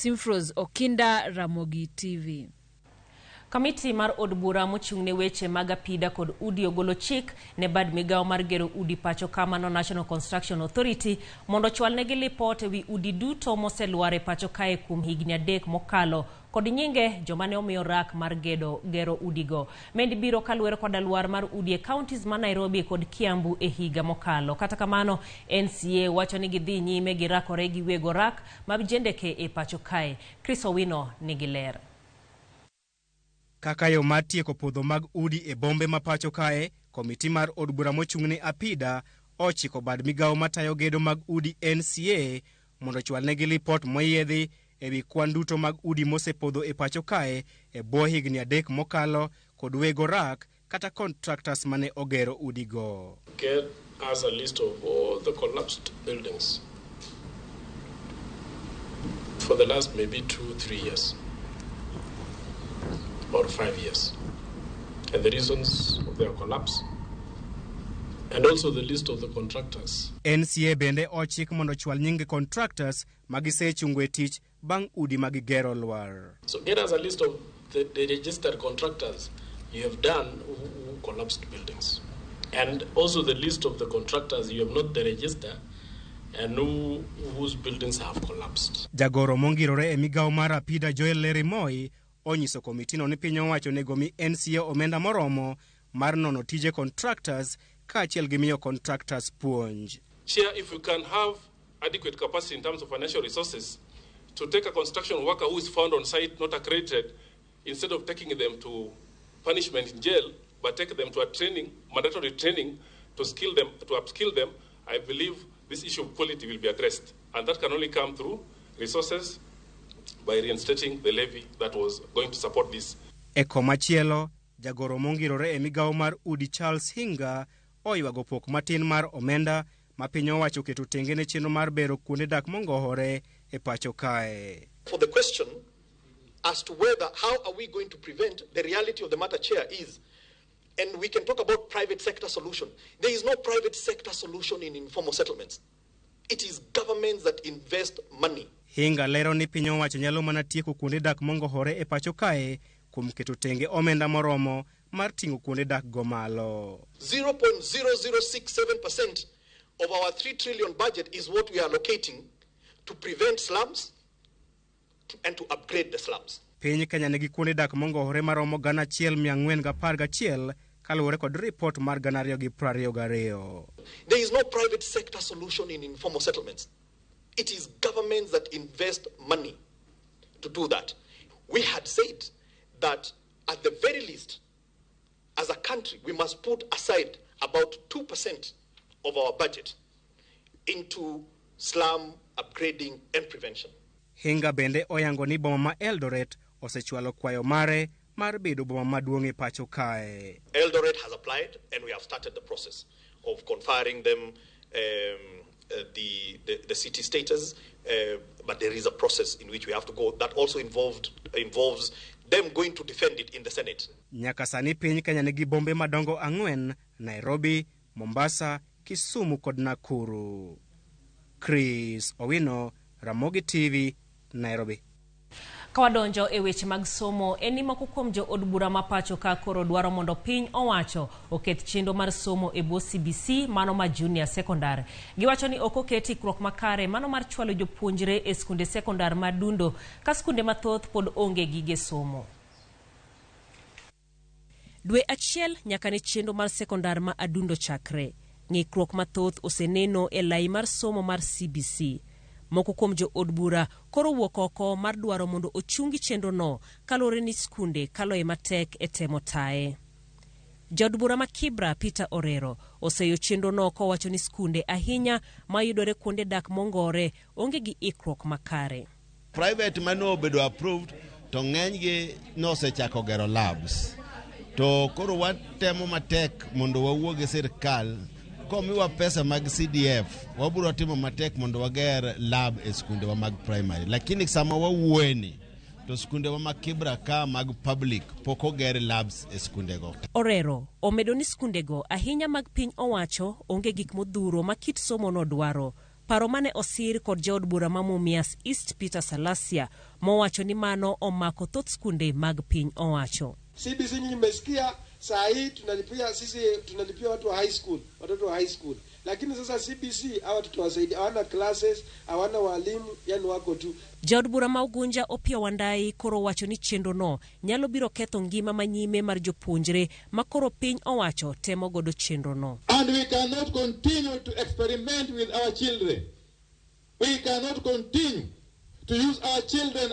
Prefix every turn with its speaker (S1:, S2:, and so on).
S1: Simfros Okinda, Ramogi TV.
S2: Komiti mar od bura mochung' ne weche mag apida kod udi ogolo chik ne bad migawo mar gero udi pacho ka mano National Construction Authority mondo ochwalnegi lipot ewi udi duto moselwar e pacho kae kuom higni 3 mokalo kod nyinge joma ne omiyo rak mar gedo gero udigo. Mendi biro kaluwore koda lwar mar udi e counties ma Nairobi kod Kiambu e higa mokalo. Kata kamano, NCA wacho ni gidhi nyime gi rakore gi wego rak mag jendeke e pacho kae. Chris Owino nigi ler.
S3: Kaka yo mar tieko podho mag udi e bombe ma pacho kae, komiti mar od bura mochung' ne apida ochiko bad migawo matayo gedo mag udi NCA mondo ochwalnegi lipot moyiedhi ewi kwan duto mag udi mosepodho e pacho kae e bwo higni 3 mokalo kod wego rak kata contractors mane ogero udigo.
S4: Get us a list of all the collapsed buildings for the last maybe 2-3 years or 5 years, and the reasons of their collapse, and also the list of the contractors.
S3: NCA bende ochik mondo ochwal nying contractors magisechungo e tich bang' udi magigero lwar.
S4: So get us a list of the registered contractors you have done who collapsed buildings, and also the list of the contractors you have not registered and whose buildings have collapsed.
S3: Jagoro mongirore e migawo mar apida Joel Leremoi onyiso komitino ni piny owacho onego mi NCA omenda moromo mar nono tije contractors kaachiel gi miyo contractors puonj.
S5: Chair, if we can have adequate capacity in terms of financial resources to take a construction worker who is found on site not accredited, instead of taking them to punishment in jail, but take them to a training, mandatory training, to skill them, to upskill them, I believe this issue of quality will be addressed. And that can only come through resources by reinstating the levy that was going to support this.
S3: E komachielo, jagoro mongirore e migawo mar udi Charles Hinga oywago pok matin mar omenda ma piny owacho oketo tenge ne chenro mar bero kuonde dak mongohore e pacho kae.
S6: For the question as to whether how are we going to prevent, the reality of the matter, Chair, is, and we can talk about private sector solution. There is no private sector solution in informal settlements. It is governments that invest money.
S3: Hinga lero ni piny owacho nyalo mana tieko kuonde dak mongohore e pacho kae kuom keto tenge omenda moromo mar ting'o kuonde dak go malo.
S6: 0.0067% of our 3 trillion budget is what we are allocating to prevent slums and to upgrade the slums.
S3: Piny Kenya nigi kuonde dak mongohore maromo 1411 kaluwore kod ripot mar 2022.
S6: There is no private sector solution in informal settlements. It is governments that invest money to do that. We had said that at the very least, as a country, we must put aside about 2% of our budget into slum upgrading and prevention.
S3: Hinga bende oyango ni boma ma Eldoret osechwalo kwayo mare mar bedo boma maduong' e pacho kae.
S6: Eldoret has applied and we have started the process of conferring them the city status, but there is a process in which we have to go that also involves them going to defend it in the Senate.
S3: Nyaka sani piny Kenya nigi bombe madongo 4: Nairobi, Mombasa, Kisumu kod Nakuru. Chris Owino, Ramogi TV, Nairobi.
S2: Kawadonjo e weche mag somo, en ni moko kuom jo od bura ma pacho ka koro dwaro mondo piny owacho oket chenro mar somo e bwo CBC mano ma junior secondary. Giwacho ni ok oket ikruok makare mano mar chwalo jopuonjre e skunde sekondar madundo ka skunde mathoth pod onge gige somo. Dwe achiel nyaka ne chenro mar sekondar ma adundo chakre. Ng'ikruok mathoth oseneno e lai mar somo mar CBC. Moko kuom jo od bura koro wuok oko mar dwaro mondo ochungi chenro no kaluwore ni skunde kaloe matek e temo taye. Jaod bura ma Kibra Peter Orero oseyo chenro no kowacho ni skunde ahinya mayudore kuonde dak mongore onge gi ikruok makare.
S7: Private mane obedo approved to ng'enygi nosechako gero labs. To koro watemo matek mondo wawuo gi sirkal komiwa pesa mag CDF, wabiro timo matek mondo wager lab e skundewa mag primary. Lakini sama wawuoyeni to skundewa mag Kibra ka mag public pok oger labs e skundego.
S2: Orero omedo ni skundego ahinya mag piny owacho onge gik modhuro ma kit somo no dwaro. Paro mane osir kod jaod bura ma Mumias East Peter Salasia mowacho ni mano omako thoth skunde mag piny owacho.
S8: CBC nyinyi mmesikia, saa hii tunalipia sisi, tunalipia watu wa high school, watoto wa high school, lakini sasa CBC hawa tutawasaidia, hawana classes, hawana walimu, yani wako tu.
S2: Jaod bura ma Ugunja Opiyo Wandayi koro wacho ni chenro no nyalo biro ketho ngima manyime mar jopuonjre ma koro piny owacho temo godo chenro no.
S9: And we cannot continue to experiment with our children. We cannot continue to use our children